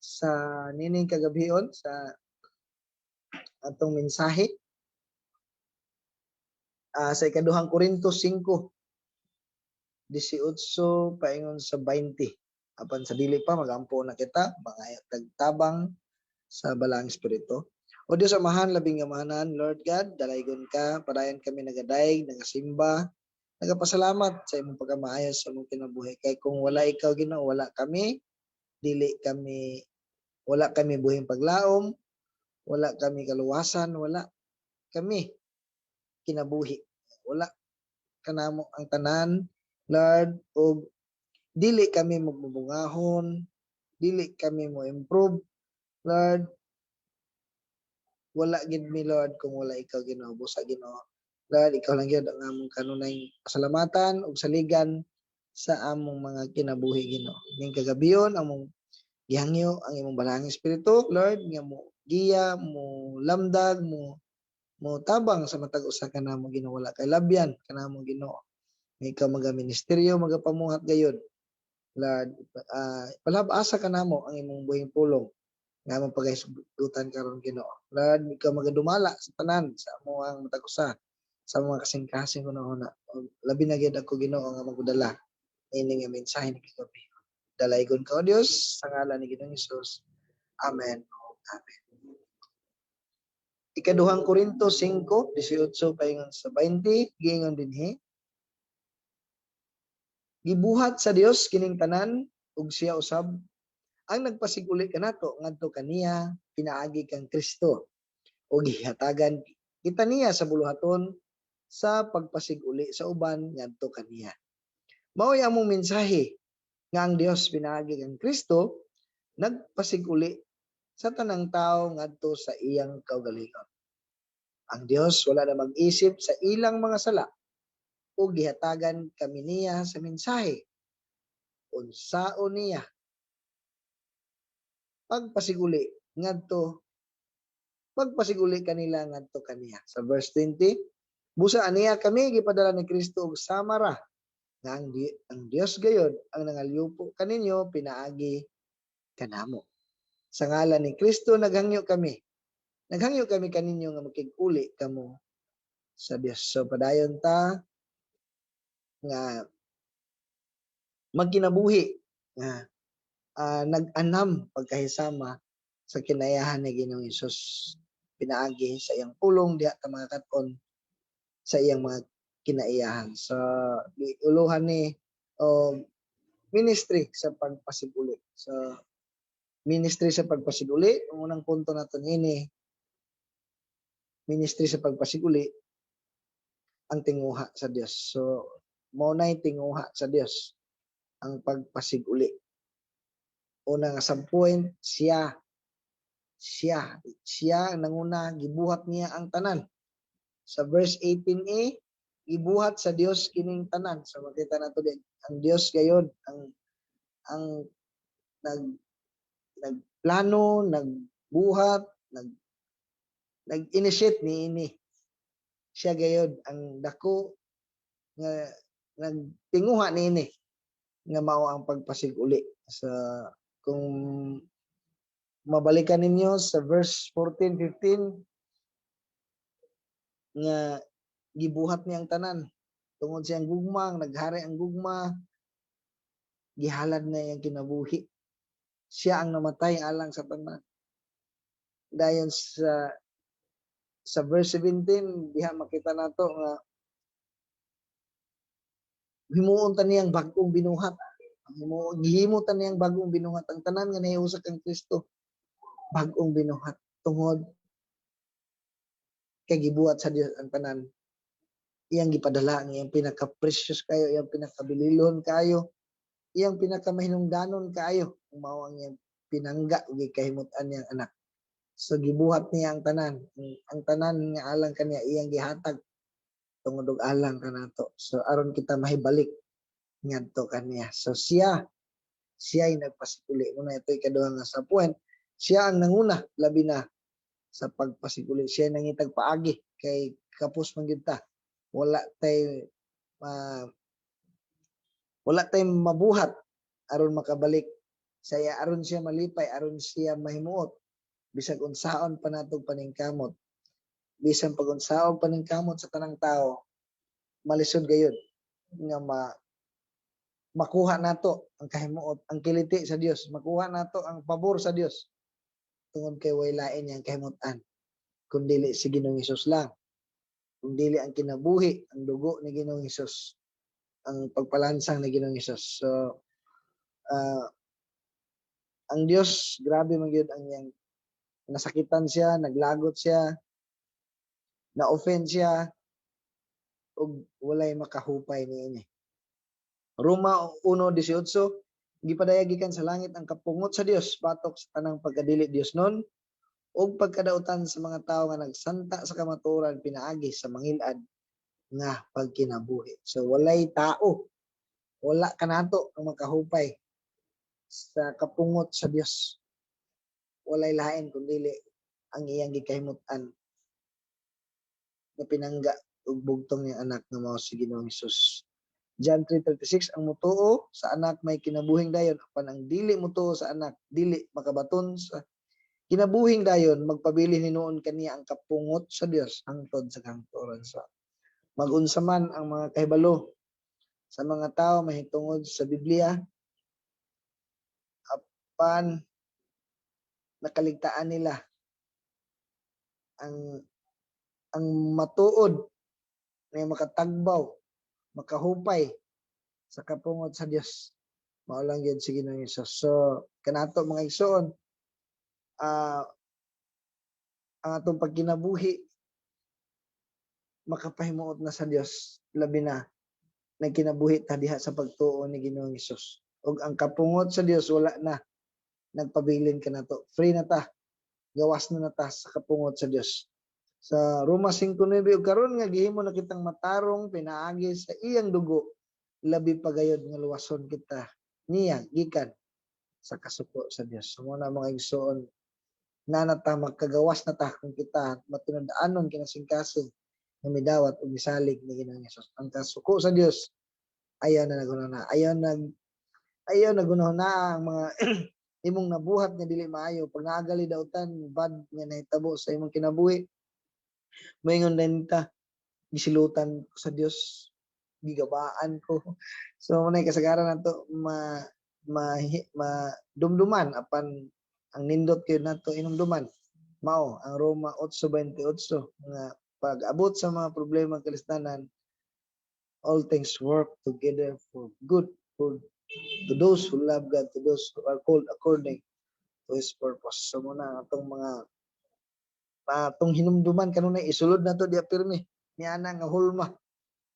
Sa nining kagabion sa atong mensahe sa Ikaduhang Korinto 5:18 paingon sa 20. Apan sa dili pa, magampo na kita, mga tagtabang sa Balaang Espiritu. O Dios Amahan, labing amahanan, Lord God, dalaygon ka, padayon kami nagadayeg, nagasimba, nagapasalamat sa imong pagkamaayo sa among kinabuhi. Kay kung wala ikaw, Ginoo, wala kami, dili kami, wala kami buhing paglaom, wala kami kaluwasan, wala kami kinabuhi. Wala kanamo ang tanan, Lord, ug dili kami magbubungahon, dili kami mo improve, Lord. Wala gid mi, Lord, kung wala ikaw, Ginoo. Busa, Ginoo. Lord, ikaw lang gyud ang among kanunay pasalamatan ug saligan sa among mga kinabuhi, Ginoo. Ning kagabion, among gihangyo ang imong Balaang Espiritu, Lord, nga mo giya, mo lamdag, mo tabang sa matag usa kanamo, Ginoo. Wala kay labyan kanamo, Ginoo. Nga ikaw maga ministeryo, magapamuhat gayud. Lord, palab-asa kanamo ang imong buhing pulong nga among pagahisgutan karon, Ginoo. Lord, ikaw magadumala sa tanan sa among matag usa sa mga kasing-kasing hunahuna. Labi na gyud ako, Ginoo, nga magdala ini nga mensahe ni kagabi. Dalaygon ka, O Dios, sa ngalan ni Ginoong Hesus. Amen. Amen. Ikaduhang Korinto 5:18 paingon sa 20, giingon dinhi. Gibuhat sa Dios kining tanan ug siya usab ang nagpasiguli kanato ngadto kaniya pinaagi kang Kristo ug gihatagan kita niya sa buluhaton sa pagpasiguli sa uban ngadto kaniya. Mao'y among mensahe nga ang Dios pinaagi kang Kristo nagpasiguli sa tanang tao ngadto sa iyang kaugalingon. Ang Dios wala na mag-isip sa ilang mga sala ug gihatagan kami niya sa mensahe unsaon niya pagpasiguli kanila ngadto kaniya. Sa verse 20, busa aniya kami gipadala ni Kristo og sama ra nga ang Dios gayod ang nangalyupo kaninyo pinaagi kanamo. Sa ngalan ni Kristo naghangyo kami. Naghangyo kami kaninyo nga makig-uli kamo sa Dios. So padayon ta nga magkinabuhi nga nag-anam pagkahisama sa kinayahan ni Ginoong Hesus pinaagi sa iyang pulong, diha ta mga kat-on sa iyang mga kinaiyahan. So uluhan ni o ministry sa pagpasiguli. So ministry sa pagpasiguli, ang unang punto naton ini, ministry sa pagpasiguli, ang tinguha sa Dios. So mao nay tinguha sa Dios ang pagpasiguli. Una nga sa point, siya siya siya ang nanguna, gibuhat niya ang tanan. Sa verse 18a, gibuhat sa Dios kining tanan. So makita nato din ang Dios gayod ang nagplano, nagbuhat, nag-initiate niini. Siya gayod ang dako nga nagtinguha niini nga mao ang pagpasiguli. Sa kung mabalikan ninyo sa verse 14, 15 nga gibuhat niya ang tanan tungod siyang gugma, ang naghari ang gugma, gihalad na iyang kinabuhi. Siya ang namatay alang sa tanan. Dayon sa verse 17, diha makita nato nga himuon ta niyang bag-ong binuhat. Gihimo ta niyang bag-ong binuhat ang tanan nga nahiusa kang Kristo. Bag-ong binuhat tungod kay gibuhat sa Dios ang tanan. Iyang gipadala ang iyang pinaka-precious kayo, iyang pinakabililon kayo, iyang pinakamahinungdanon kaayo, kung mao ang iyang pinangga ug gikahimut-an niyang anak. So gibuhat niya ang tanan, ang tanan nga alang kaniya iyang gihatag tungod og alang kanato. So aron kita mahibalik ngadto kaniya. So siya siya ay nagpasiguli. Muna ito ikaduha nga sa point. Siya ang nanguna labi na sa pagpasiguli. Siya nangitag paagi kay kapos man gyud ta. Wala tay mabuhat aron makabalik Sa iya aron siya malipay, aron siya mahimuot, bisag unsaon pa natong paningkamot, bisan pag unsaon paningkamot sa tanang tao, malisod gayud nga makuha nato ang kahimuot, ang kiliti sa Dios, makuha nato ang pabor sa Dios, tungod kay way lain niyang kahimutan kun dili si Ginoong Hesus lang, kung dili ang kinabuhi, ang dugo ni Ginoong Hesus, ang pagpalansang ni Ginoong Hesus. So ang Dios, grabe man gyud ang iyang nasakitan siya, naglagot siya, na-offend siya, ug walay makahupay niini. Roma 1:18, gipadayag gikan sa langit ang kapungot sa Dios batok sa tanang pagkadili Diosnon ug pagkadautan sa mga tawo nga nagsanta sa kamatuoran pinaagi sa mangilad nga pagkinabuhi. So walay tao, wala kanato ang makahupay sa kapungot sa Dios. Walay lain kun dili ang iyang gikahimut-an nga pinangga ug bugtong niyang anak nga mao si Ginoong Hesus. John 3:36, ang mutuo sa anak may kinabuhing dayon, apan ang dili mutuo sa anak dili makabaton sa kinabuhing dayon, magpabilin hinuon kaniya ang kapungot sa Dios hangtod sa kahangturan. So magunsa man ang mga kahibalo sa mga tao mahitungod sa Biblia, apan nakaligtaan nila ang matuod na makatagbaw, makahupay sa kapungot sa Dios, mao lang gyud si Ginoong Hesus. So kanato, mga igsoon, ang atong pagkinabuhi makapahimuot na sa Dios, labi na nagkinabuhi ta diha sa pagtuo ni Ginoong Hesus, ug ang kapungot sa Dios wala na nagpabilin kanato. Free na ta, gawas na na ta sa kapungot sa Dios. Sa Roma 5:9, ug karon nga gihimo na kitang matarong pinaagi sa iyang dugo, labi pa gayod nga luwason kita niya gikan sa kasuko sa Dios. So mao na, mga igsoon, na ta makagawas na ta kung kita matinud-anon kinasingkasing nga midawat ug misalig ni Ginoong Hesus. Ang kasuko sa Dios ayaw na naghuna, ayaw na gunahuna ang mga imong nabuhat nga dili maayo. Pag naagali dautan, bad nga nahitabo sa imong kinabuhi, moingon din ta, "Gisilutan ko sa Dios, gigabaan ko." So mao kasagaran nato ma ma, ma dumduman, apan ang nindot kayo nato inumduman mao ang Roma 8:28 nga pag-abot sa mga problema kalisdanan, all things work together for good for to those who love God, to those who are called according to His purpose. So mao na atong mga atong hinumduman kanunay, isulod nato diya pirmi niana nga hulma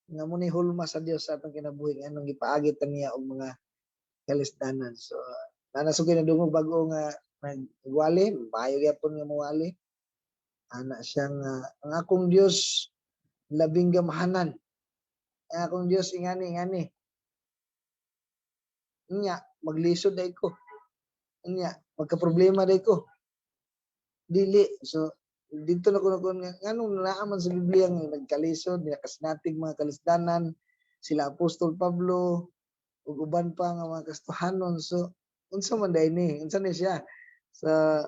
nga mo ni hulma sa Dios sa atong kinabuhi, anong gipaagi ta niya og mga kalisdanan. So nana sugay nadungog bag-o nga nagwali, maayo gyapon nga mowali ana siya nga ang akong Dios labing gamhanan, ang akong Dios ingani ingani, nya maglisod day ko, nya magka-problema day ko, dili. So dito na ko nga nganong naa man sa Biblia nga nagkalisod, nakasinati mga kalisdanan sila Apostol Pablo ug uban pa nga mga Kristohanon? So unsa man day ni, unsa ni siya? Sa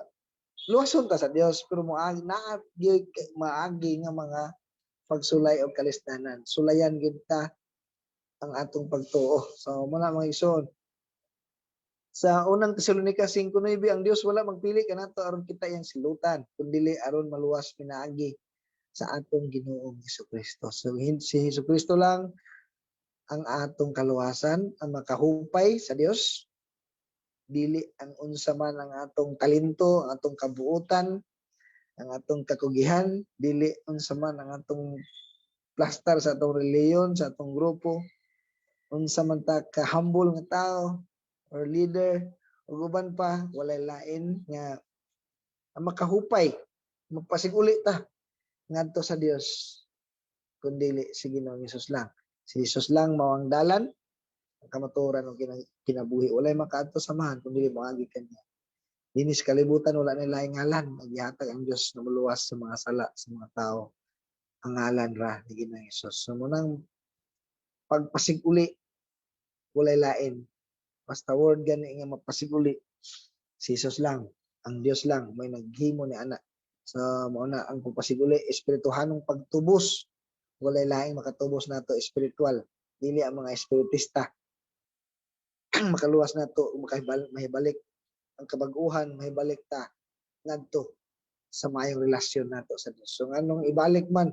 luwason ta sa Dios, pero moagi naa gyud maagi nga mga pagsulay og kalisdanan. Sulayan gyud ta ang atong pagtuo. So mao na, mga igsoon. Sa Unang Tesalonika 5:9, ang Dios wala magpili kanato aron kita iyang silutan, kundi aron maluwas pinaagi sa atong Ginoong Hesukristo. So si Hesukristo lang ang atong kaluwasan, ang makahupay sa Dios, dili ang unsa man ang atong talento, ang atong kabuutan, ang atong kakugihan, dili unsa man ang atong plastar sa atong reliyon, sa atong grupo, unsa man ta ka humble nga tao or leader ug uban pa, walay lain nga ang makahupay, magpasiguli ta ngadto sa Dios kun dili si Ginoong Hesus lang. Si Hesus lang mao ang dalan, ang kamatuoran ug kinabuhi. Walay makaadto sa Amahan kun dili moagi kaniya. Dinhi sa kalibutan wala na laing ngalan nga gihatag ang Dios na moluwas sa mga sala sa mga tao. Ang ngalan ra ni Ginoong Hesus. So mao nang pagpasiguli, walay lain. Basta word gani nga mapasiguli. Si Jesus lang, ang Dios lang may naghimo ni ana. So mao na ang pagpasiguli, espirituhanong pagtubos. Walay laing makatubos nato espiritual. Dili ang mga espiritista makaluwas nato, mahibalik ang kabag-uhan, mahibalik ta ngadto sa maayong relasyon nato sa Dios. So nganong ibalik man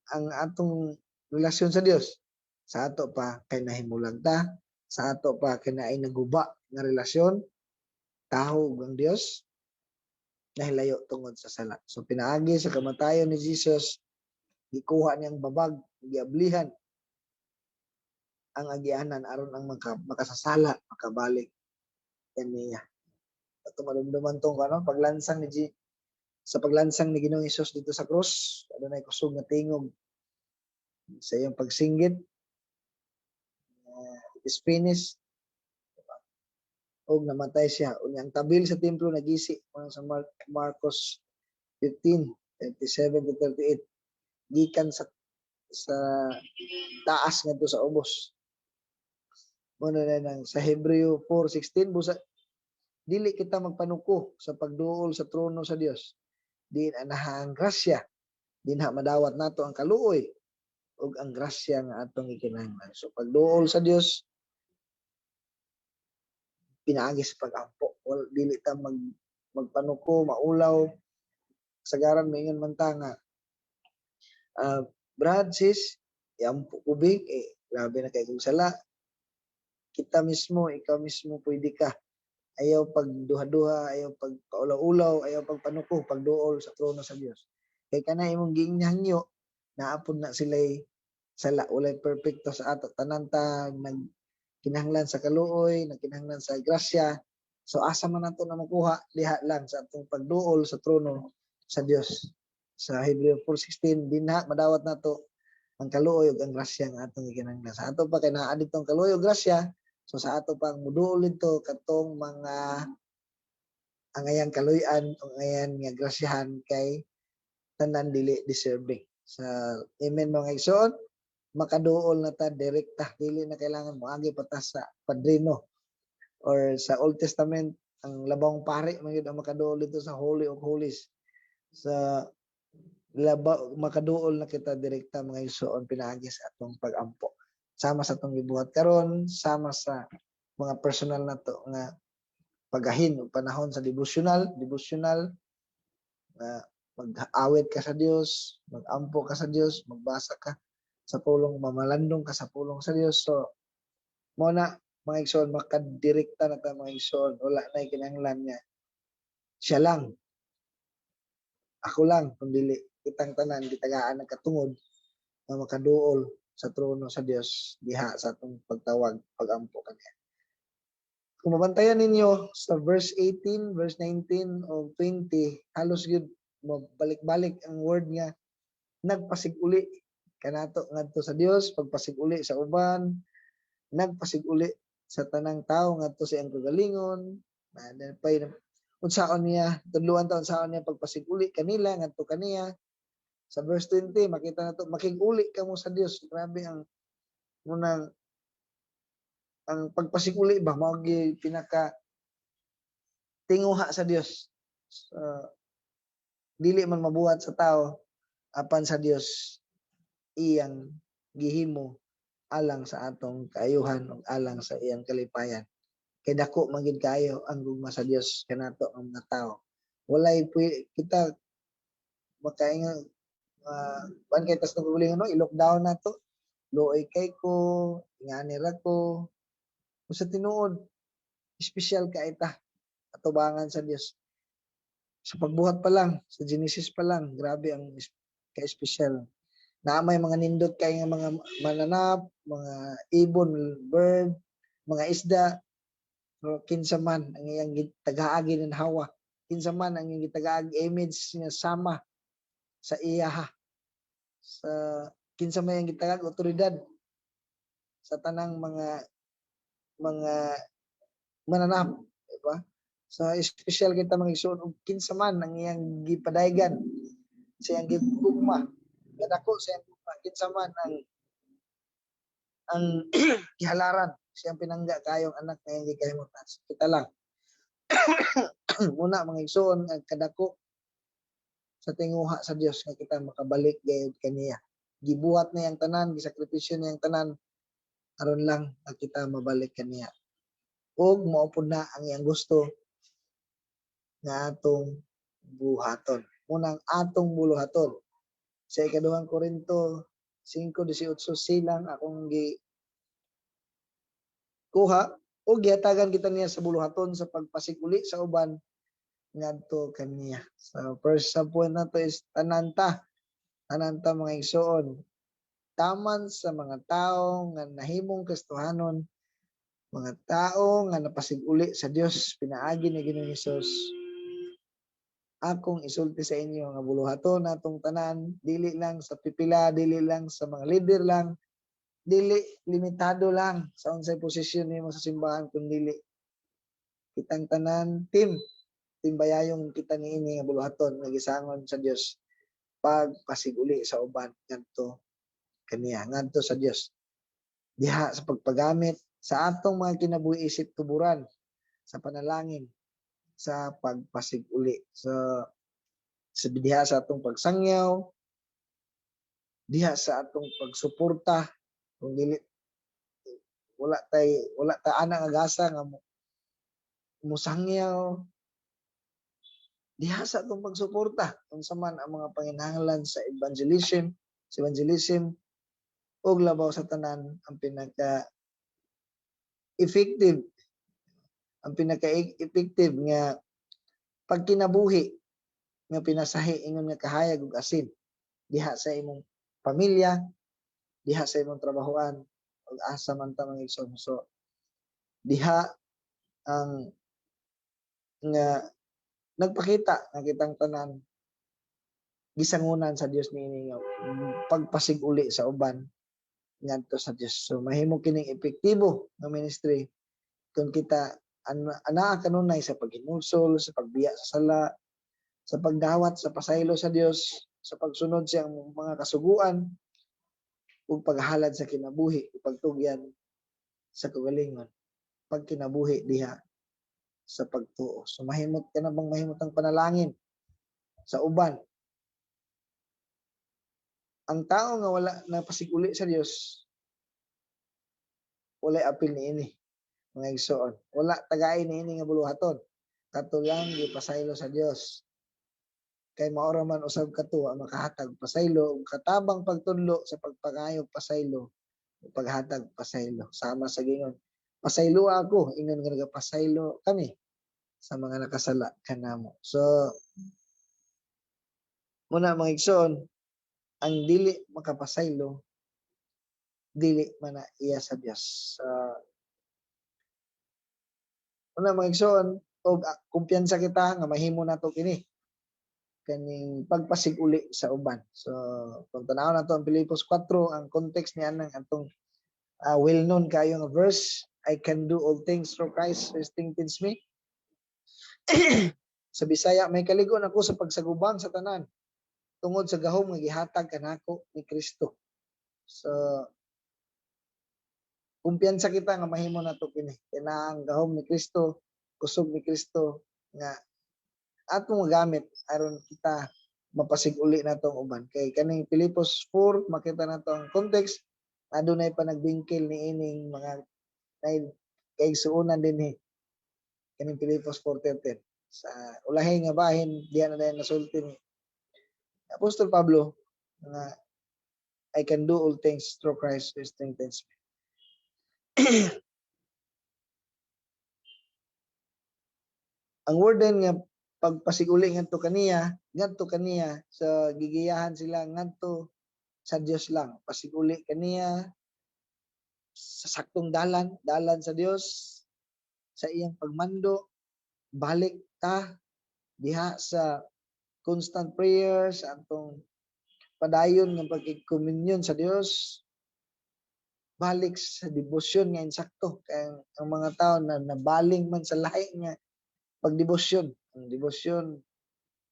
ang atong relasyon sa Dios? Sa ato pa kay nahimulag ta, sa ato pa kay naay naguba nga relasyon taho ug ang Dios, nahilayo tungod sa sala. So pinaagi sa kamatayon ni Jesus, gikuha niyang babag, giablihan ang agianan aron ang makasasala makabalik kaniya. Ato madumduman tong ano, paglansang ni G, sa paglansang ni Ginoong Hesus dito sa krus, adunay kusog nga tingog sa iyang pagsinggit, "It is finished." Og namatay siya. Unya ang tabil sa templo nagisi, mga sa Marcos 15:37 to 38, gikan sa taas ngadto sa ubos. Mao na nang sa Hebreo 4:16, busa dili kita magpanuko sa pagduol sa trono sa Dios, diin anaha ang grasya, dinha madawat nato ang kaluoy ug ang grasya nga atong gikinahanglan. So pagduol sa Dios pinaagi sa pag-ampo. Wal dili ta magpanuko, maulaw. Sagaran maingon man ta nga, "Brad, sis, iampo ko bi, eh, grabe na kay kong sala." Kita mismo, ikaw mismo, pwede ka. Ayaw pagduha-duha, ayaw pagpaulaw-ulaw, ayaw pagpanuko, pagduol sa trono sa Dios. Kay kana imong giinghangyo, naapod na sila'y sala, walay perpekto sa ato. Tanan ta nagkinahanglan sa kaluoy, nagkinahanglan sa grasya. So asa man nato na makuha? Diha lang sa atong pagduol sa trono sa Dios. Sa Hebreo 4:16, dinha madawat nato ang kaluoy ug ang grasya nga atong gikinahanglan. Sa ato pa kay naa ditong kaluoy ug grasya, so sa ato pang muduol dito katong mga angayang kaluy-an o angayan nga grasyahan kay tanan dili deserving. Sa amen, mga igsoon, makaduol na ta direkta, dili na kailangan moagi pa ta sa padrino or sa Old Testament, ang labawng pari man gyud ang makaduol dito sa Holy of Holies. Sa laba, makaduol na kita direkta, mga igsoon, pinaagi sa atong pagampo. Sama sa atong gibuhat karon, sama sa mga personal nato nga pagahin og panahon sa devotional nga mag-awit ka sa Dios, mag-ampo ka sa Dios, magbasa ka sa pulong, mamalandong ka sa pulong sa Dios. So mo na, mga igsoon, makadirekta na ta, mga igsoon, wala na kinahanglan nga siya lang, ako lang, kundi kitang tanan gitagaan ng katungod nga makaduol sa trono sa Dios diha sa atong pagtawag, pagampo kaniya. Kung mabantayan ninyo sa verse 18, verse 19 o 20, halos gyud mabalik-balik ang word nga nagpasiguli kanato ngadto sa Dios, pagpasiguli sa uban, nagpasiguli sa tanang tao ngadto sa iyang kagalingon, na pay unsaon niya, tudluan ta unsaon niya pagpasiguli kanila ngadto kaniya. Sa verse 20, makita nato, makig-uli kamo sa Dios. Grabe ang munang ang pagpasiguli ba, mao gyud pinaka tinguha sa Dios. So, dili man mabuhat sa tao, apan sa Dios iyang gihimo alang sa atong kaayuhan ug alang sa iyang kalipayan. Kay dako man gid kaayo ang gugma sa Dios kanato ang mga tao. Walay kita makaingon kuan kay tas naghuling no, i-lockdown na to. Luoy kay ko, ingani ra ko. Kung sa tinuod, espesyal kay ta atubangan sa Dios. Sa pagbuhat pa lang, sa Genesis pa lang, grabe ang ka-espesyal. Naa may mga nindot kay nga mga mananap, mga ibon, bird, mga isda, pero kinsa man ang iyang tagaagi ng hawa, kinsa man ang iyang gitagaag image nga sama sa iyaha, sa kinsa may ang gitagaag otoridad sa tanang mga mananap, di ba? So espesyal kita, mga igsoon, ug kinsa man ang iyang gipadaygan sa iyang gigugma, kadako sa iyang gugma, kinsa man ang gihalaran siyang pinangga kayong anak nga iyang gikahimutan. Kita lang. Muna, mga igsoon, ang kadako sa tinguha sa Dios nga kita makabalik gayud kaniya. Gibuhat na yang tanan, gisakripisyo niyang tanan aron lang nga kita mabalik kaniya. Ug mao pud na ang iyang gusto nga atong buhaton. Munang atong buluhaton. Sa Ikaduhang Korinto 5:18 silang akong gi kuha o gihatagan kita niya sa buluhaton sa pagpasiguli sa uban ngadto kaniya. So first sa point nato is tananta. Tananta, mga igsoon. Taman sa mga tao nga nahimong Kristohanon, mga tao nga napasiguli sa Dios pinaagi ni Ginoong Hesus. Akong isulti sa inyo nga buluhaton natong tanan, dili lang sa pipila, dili lang sa mga leader lang, dili limitado lang sa unsay posisyon nimo sa simbahan, kun dili kitang tanan team timbayayong kita niini nga buluhaton nga gisangon sa Dios pagpasiguli sa uban ngadto kaniya, ngadto sa Dios, diha sa pagpagamit sa atong mga kinabuhi isip tuburan sa panalangin sa pagpasiguli sa diha sa atong pagsangyaw, diha sa atong pagsuporta kung dili wala ta ana nga gasa nga musangyaw, diha sa atong pagsuporta unsa man ang mga panginahanglan sa evangelism, ug labaw sa tanan, ang pinaka effective nga pagkinabuhi nga pinasahi ingon nga kahayag ug asin diha sa imong pamilya, diha sa imong trabahoan ug asa man ta, mga igsoon. So diha ang nga nagpakita nga kitang tanan gisangunan sa Dios niini nga pagpasiguli sa uban ngadto sa Dios. So mahimo kining epektibo nga ministry kung kita anaa kanunay sa paghinulsol, sa pagbiya sa sala, sa pagdawat sa pasaylo sa Dios, sa pagsunod sa iyang mga kasuguan ug paghalad sa kinabuhi ug pagtugyan sa kaugalingon, pagkinabuhi diha sa pagtuo. So mahimot ka na bang mahimot ang panalangin sa uban? Ang tao nga wala na pasiguli sa Dios, walay apil niini, mga igsoon. Wala tagay niini nga buluhaton. Kato lang gipasaylo sa Dios. Kay mao ra man usab kato ang makahatag pasaylo ug katabang pagtudlo sa pagpangayog pasaylo ug paghatag pasaylo. Sama sa gingon, "Pasaylo ako ingon nga nagapasaylo kami sa mga nakasala kanamo." So muna, mga igsoon, ang dili makapasaylo, dili man na iya sa Dios. So muna, mga igsoon, og kumpiyansa kita nga mahimo nato kini kaning pagpasiguli sa uban. So kung tan-awon nato ang Filipos 4, ang context niya nang atong well known kayo nga verse, "I can do all things through Christ who strengthens me." Sa Bisaya, "May kaligon ako sa pagsagubang sa tanan tungod sa gahom nga gihatag kanako ni Kristo." So kumpiyansa kita nga mahimo nato kini. Kay naa ang gahom ni Kristo, kusog ni Kristo nga atong magamit aron kita mapasiguli nato ang uban. Kay kaning Filipos 4, makita nato ang context, adunay panagbingkil niining mga nay kaigsuonan dinhi kaning Filipos 4:13. Sa ulahi nga bahin, diha na dayon nasulti ni Apostol Pablo nga "I can do all things through Christ who strengthens me." Ang word din nga pagpasiguli ngadto kaniya, sa gigiyahan sila ngadto sa Dios lang. Pasiguli kaniya sa saktong dalan, dalan sa Dios, sa iyang pagmando, balik ta diha sa constant prayer, sa atong padayon nga pagkikomunyon sa Dios, balik sa debosyon nga insakto. Kay ang mga tao na nabaling man sa lahi nga pagdebosyon, ang debosyon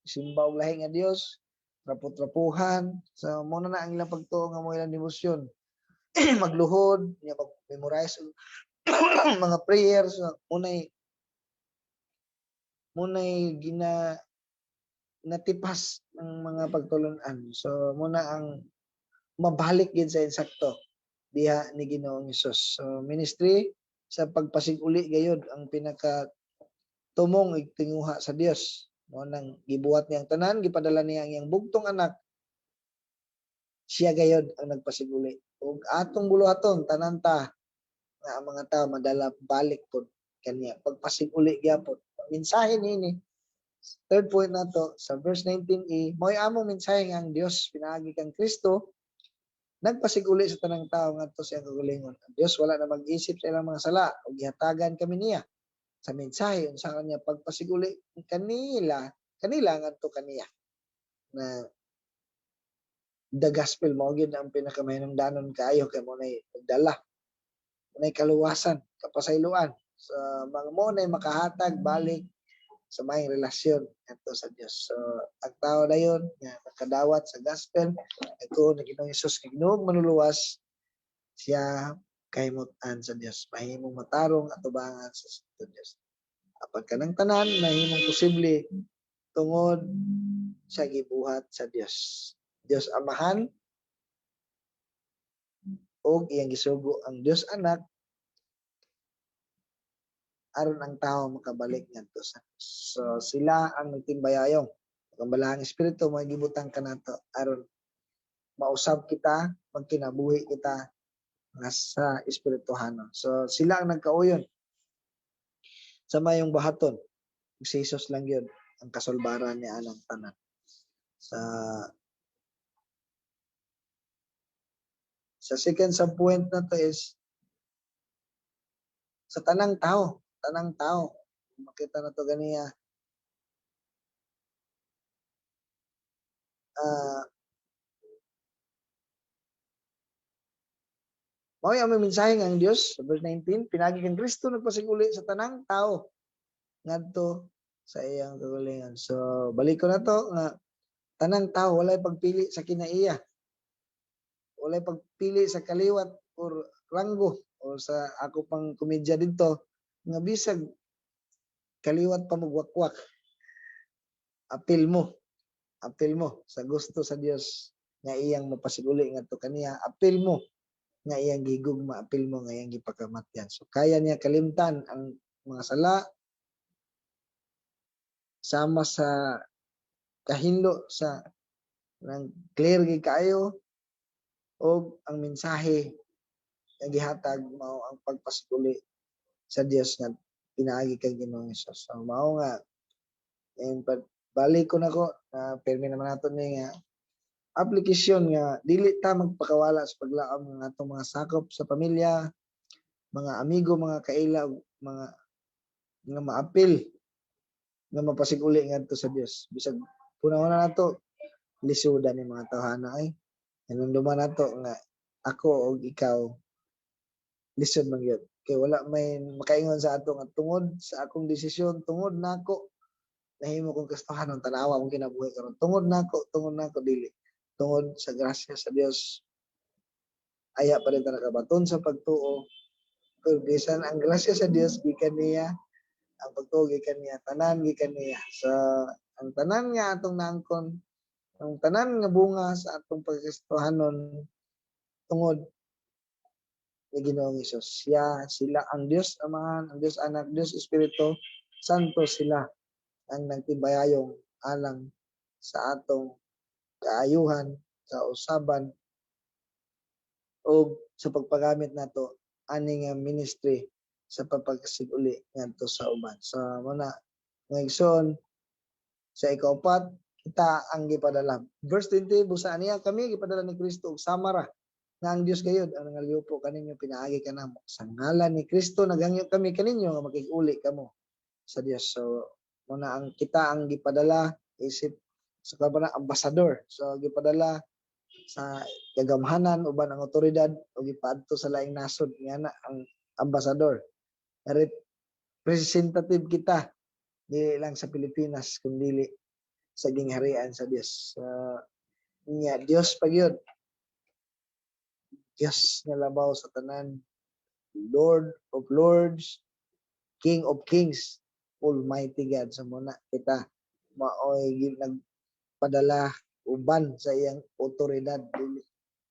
simba og lahi nga Dios, trapo-trapuhan. So mo na ang ilang pagtuo nga mo ilang debosyon. Magluhod, nya mag-memorize og mga prayers, so, unay Muna'y gina natipas ng mga pagtulunan. So muna ang mabalik gid sa insakto diha ni Ginoong Hesus. So ministry sa pagpasiguli gayud ang pinaka tumong igtinguha sa Dios. Mo nang gibuhat niyang tanan, gipadala niya ang iyang bugtong anak. Siya gayod ang nagpasiguli. Ug atong buluhaton tanan ta nga ang mga tao madala balik pod kaniya. Pagpasiguli gyapon. Mensahe niini, third point nato sa verse 19a, mo'y among mensahe nga ang Dios pinaagi kang Kristo nagpasiguli sa tanang tao ngadto sa iyang kaugalingon. Ang Dios wala na mag-isip sa ilang mga sala ug gihatagan kami niya sa mensahe unsa kanya pagpasiguli kanila kanila ngadto kaniya. Na the gospel mao gyud ang pinakamahinungdanon kaayo kay mo nay nagdala, mo nay kaluwasan, kapasayloan sa mga, mo nay makahatag balik sa maayong relasyon ngadto sa Dios. So ang tao dayon nga nakadawat sa gospel, nagtuo na Ginoong Hesus nga Ginoong manluluwas, siya kahimutan sa Dios, mahimong matarong atubangan sa Dios. Apan kanang tanan mahimong posible tungod sa gibuhat sa Dios. Dios Amahan ug iyang gisugo ang Dios Anak aron ang tao makabalik ngadto sa Dios. So sila ang nagtimbayayong. Ang Balaang Espiritu mo gibutang kanato aron mausab kita, magkinabuhi kita nga sa espirituhanon. So sila ang nagkauyon sa mayong bahaton. Si Jesus lang yun ang kasulbaran niya anang tanan. Sa second sa point na to is sa tanang tao, tanang tao. Makita na to ganiya. Mao ang mensahe nga ang Dios sa verse 19, pinagi kang Kristo nagpasiguli sa tanang tao ngadto sa iyang kaugalingon. So balik ko na to nga tanang tao, walay pagpili sa kinaiya. Walay pagpili sa kaliwat or ranggo o sa ako pang komedya dito nga bisag kaliwat pa magwakwak, apil mo, apil mo sa gusto sa Dios nga iyang mapasiguli ngadto kaniya, apil mo nga iyang gigugma, apil mo nga iyang gipakamatyan. So kaya niya kalimtan ang mga sala sama sa kahinlo sa nang clear gid kaayo, og ang mensahe nga gihatag mao ang pagpasiguli sa Dios nga pinaagi kang Ginoong Hesus. So mao nga and balik ko nako na pirmi naman nato ni nga aplikasyon nga dili ta magpakawala sa paglaom ng atong mga sakop sa pamilya, mga amigo, mga kaila, mga nga maapil nga mapasiguli ngadto sa Dios. Bisag punaw na nato lisudan ni mga tawhana ay hinumduman nato nga ako og ikaw lisod man gyud. Kay wala may makaingon sa ato nga tungod sa akong desisyon, tungod nako nahimo kong Kristohanon, tanawa akong kinabuhi karon. Tungod nako, dili. Tungod sa grasya sa Dios, aya pa rin ta nakabaton sa pagtuo. Pero bisan ang grasya sa Dios gikan niya, ang pagtuo gikan niya, tanan gikan niya. So ang tanan nga atong naangkon, ang tanan nga bunga sa atong pagkristohanon tungod ni Ginoong Hesus. Siya, sila ang Dios Amahan, ang Dios Anak, Dios Espiritu Santo, sila ang nagtimbayayong alang sa atong kaayuhan, sa usaban o sa pagpagamit nato ani nga ministry sa pagpagsiguli ngadto sa uban. So muna nga igsoon, sa ikaupat, kita ang gipadala. Verse 20, busa niya kami gipadala ni Kristo og samara nga ang Dios gayud ang nangalyupo kaninyo pinaagi kanamo. Sa ngalan ni Kristo naghangyo kami kaninyo nga makig-uli kamo sa Dios. So muna ang kita ang gipadala isip sa kabana ambasador. So gipadala sa kagamhanan uban ang otoridad o gipaadto sa laing nasod nga na ang ambasador. Representative kita dili lang sa Pilipinas kundi sa gingharian sa Dios. So, nya Dios pa gyud. Dios nga labaw sa tanan, Lord of Lords, King of Kings. Almighty God. So muna kita maoy nagpadala uban sa iyang otoridad. Dili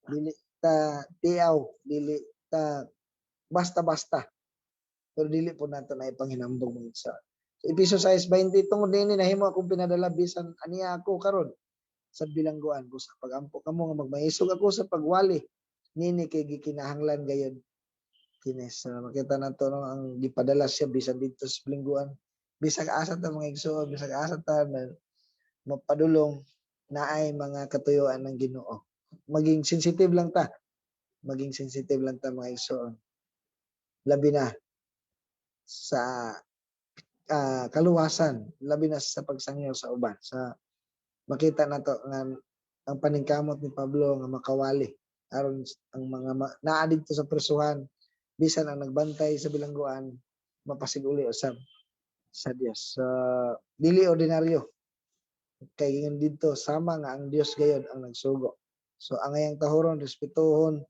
dili ta tiaw, dili ta basta-basta. Pero dili po nato na ipanghinambog, mga igsoon. So, Efeso 6:20, "Tungod niini nahimo akong pinadala bisan aniya ako karon sa bilangguan, busa pagampo kamo nga magmaisog ako sa pagwali nini, kay gikinahanglan gayud kini." So makita nato, no, ang gipadala siya bisan didto sa bilangguan. Bisag asa ta, mga igsoon, bisag asa ta na mapadulong, naay mga katuyuan ng Ginoo. Maging sensitive lang ta, maging sensitive lang ta, mga igsoon, labi na sa kaluwasan, labi na sa pagsangyaw sa uban. Sa makita nato nga ang paningkamot ni Pablo nga makawali aron ang mga naa didto sa presuhan, bisan ang nagbantay sa bilangguan, mapasiguli usab sa Dios. So, dili ordinaryo kay ingon didto sama nga ang Dios gayod ang nagsugo. So ang iyang tahuron, respetuhon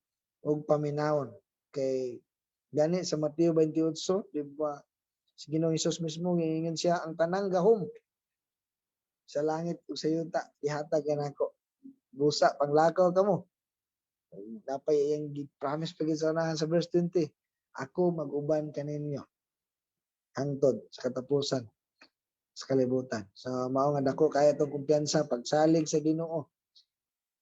ug paminawon, kay gani sa Mateo 28, di ba, si Ginoong Hesus mismo giingon siya, "Ang tanang gahom sa langit ug sa yuta gihatag kanako. Busa panglakaw kamo." Napay iyang gi-promise pa gid sa unahan sa verse 20, "Ako mag-uban kaninyo hangtod sa katapusan sa kalibutan." So mao nga dako kaya tong kumpiyansa pagsalig sa Ginoo.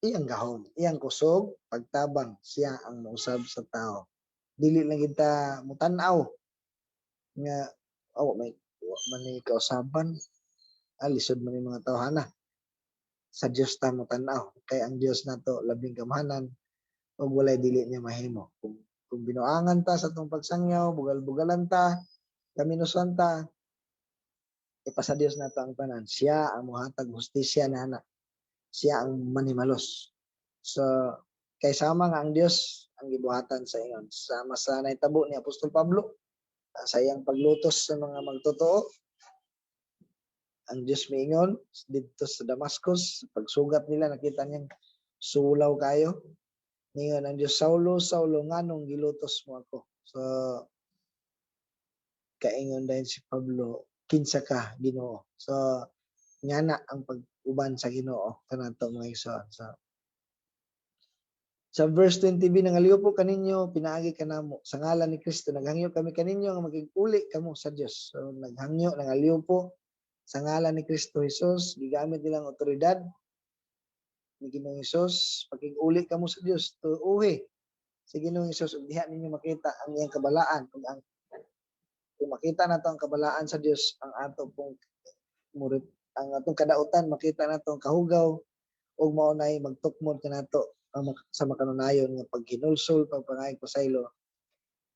Iyang gahom, iyang kusog, pagtabang, siya ang mousab sa tao. Dili lang kita mutan-aw nga oh, may wa man ni kausaban, lisod man ni mga tawhana. Sa Dios ta motan-aw kay ang Dios nato labing gamhanan ug walay dili niya mahimo. Kung binuangan ta sa atong pagsangyaw, bugal-bugalan ta, kaminusan ta, ipasa Dios nato ang tanan. Siya ang mohatag hustisya nana. Siya ang manimalos. So kay sama nga ang Dios ang gibuhatan sa ingon sama sa nahitabo ni Apostol Pablo sa iyang paglutos sa mga magtotoo. Ang Dios miingon didto sa Damascus, pagsugat nila, nakita niyang sulaw kayo. Ningon ang Dios, "Saulo, Saulo, nganong gilutos mo ako?" So kaingon dayon si Pablo, "Kinsa ka, Ginoo?" So ngana ang pag-uban sa Ginoo kanato, mga igsoon. So sa verse 20b, "Nangaliw po kaninyo pinaagi kanamo sa ngalan ni Kristo. Naghangyo kami kaninyo nga makig-uli kamo sa Dios." So naghangyo, nangaliw po sa ngalan ni Kristo Jesus, gigamit nilang otoridad ni Ginoong Hesus, pakig-uli kamo sa Dios, tuuhi si Ginoong Hesus ug diha ninyo makita ang iyang kabalaan. Kung makita nato ang kabalaan sa Dios, ang ato pong murit, ang atong kadautan, makita nato ang kahugaw ug mao nay magtukmod kanato ang sa makanunayon nga paghinulsol, pagpangayog pasaylo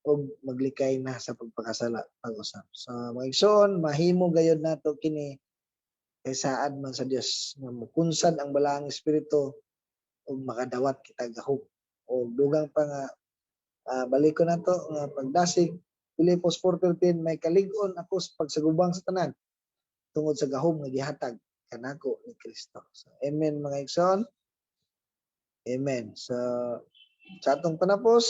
ug maglikay na sa pagpakasala pag-usab. So mga igsoon, mahimo gayod nato kini kay saad man sa Dios nga mukunsad ang balaang espiritu ug makadawat kita gahom. O dugang pa nga balik ko nato nga pagdasig Filipos 4:13, "May kalig-on ako sa pagsagubang sa tanan tungod sa gahom nga gihatag kanako ni Kristo." So amen, mga igsoon. Amen. So sa atong panapos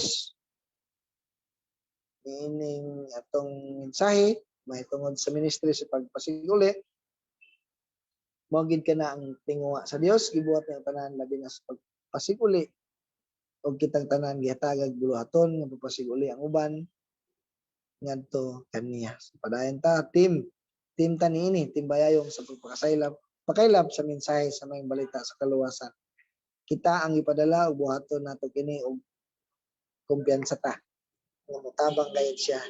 niining atong mensahe mahitungod sa ministry sa pagpasiguli, mao gid kana ang tinguha sa Dios. Gibuhat niya ang tanan, labi na sa pagpasiguli, ug kitang tanan gihatagag buluhaton nga pagpasiguli ang uban ngadto kaniya. So, padayon ta, team team ta niini, team bayayong sa pagpakasaylap, pakaylap sa mensahe sa maayong balita sa kaluwasan. Kita ang ipadala ug buhaton nato kini og kumpiyansa ta nga motabang gayud siya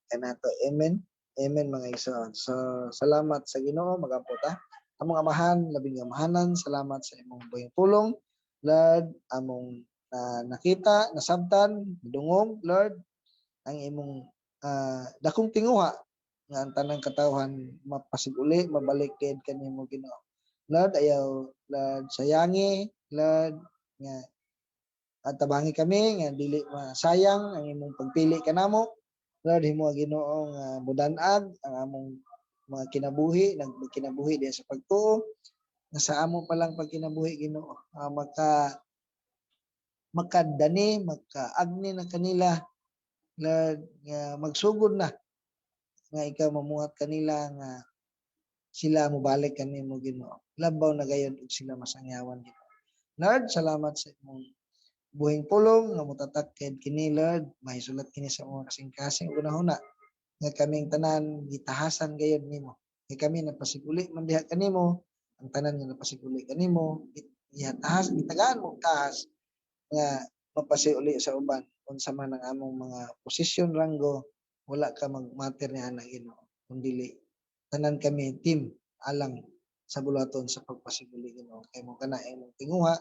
kanato. Amen. Amen, mga igsoon. So salamat sa Ginoo. Magampo ta. Among Amahan, labing amahanan, salamat sa imong buhing pulong. Lord, among nakita, nasabtan, nadungog, Lord, ang imong dakong tinguha nga ang tanang katawhan mapasiguli, mabalik kay kanimo, Ginoo. Lord, ayaw, Lord, sayangi, Lord, nga at tabangi kami nga dili masayang ang imong pagpili kanamo. Lord, himo Ginoo nga mudan-ag ang among mga kinabuhi, nagkinabuhi diha sa pagtuo, nga sa amo pa lang pagkinabuhi, Ginoo, makadani, makaagni na kanila, Lord, nga magsugod na Nga ikaw mamuhat kanila nga sila mobalik kanimo, Ginoo. Labaw na gayud ug sila masangyawan, Ginoo. Lord, salamat sa imong buhing pulong nga mutatak kay kini, Lord, mahisulat kini sa mga kasing-kasing ug hunahuna nga kaming tanan gitahasan gayud nimo. Kay kami napasiguli man diha kanimo, ang tanan nga napasiguli kanimo, gitahas, gitagaan mo tahas nga mapasiuli sa uban. Unsa man ang among mga posisyon, ranggo, wala ka magmatter ni ana, Ginoo, kung dili tanan kami team alang sa buluhaton sa pagpasiguli, Ginoo, kay mao kana imong tinguha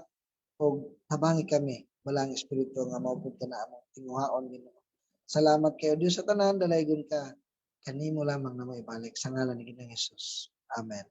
ug tabangi kami Balaang Espiritu nga mao pud kana among tinguhaon, Ginoo. Salamat kayo Dios sa tanan, dalaygon ka, kanimo lamang na ibalik sa ngalan ni Ginoong Hesus. Amen.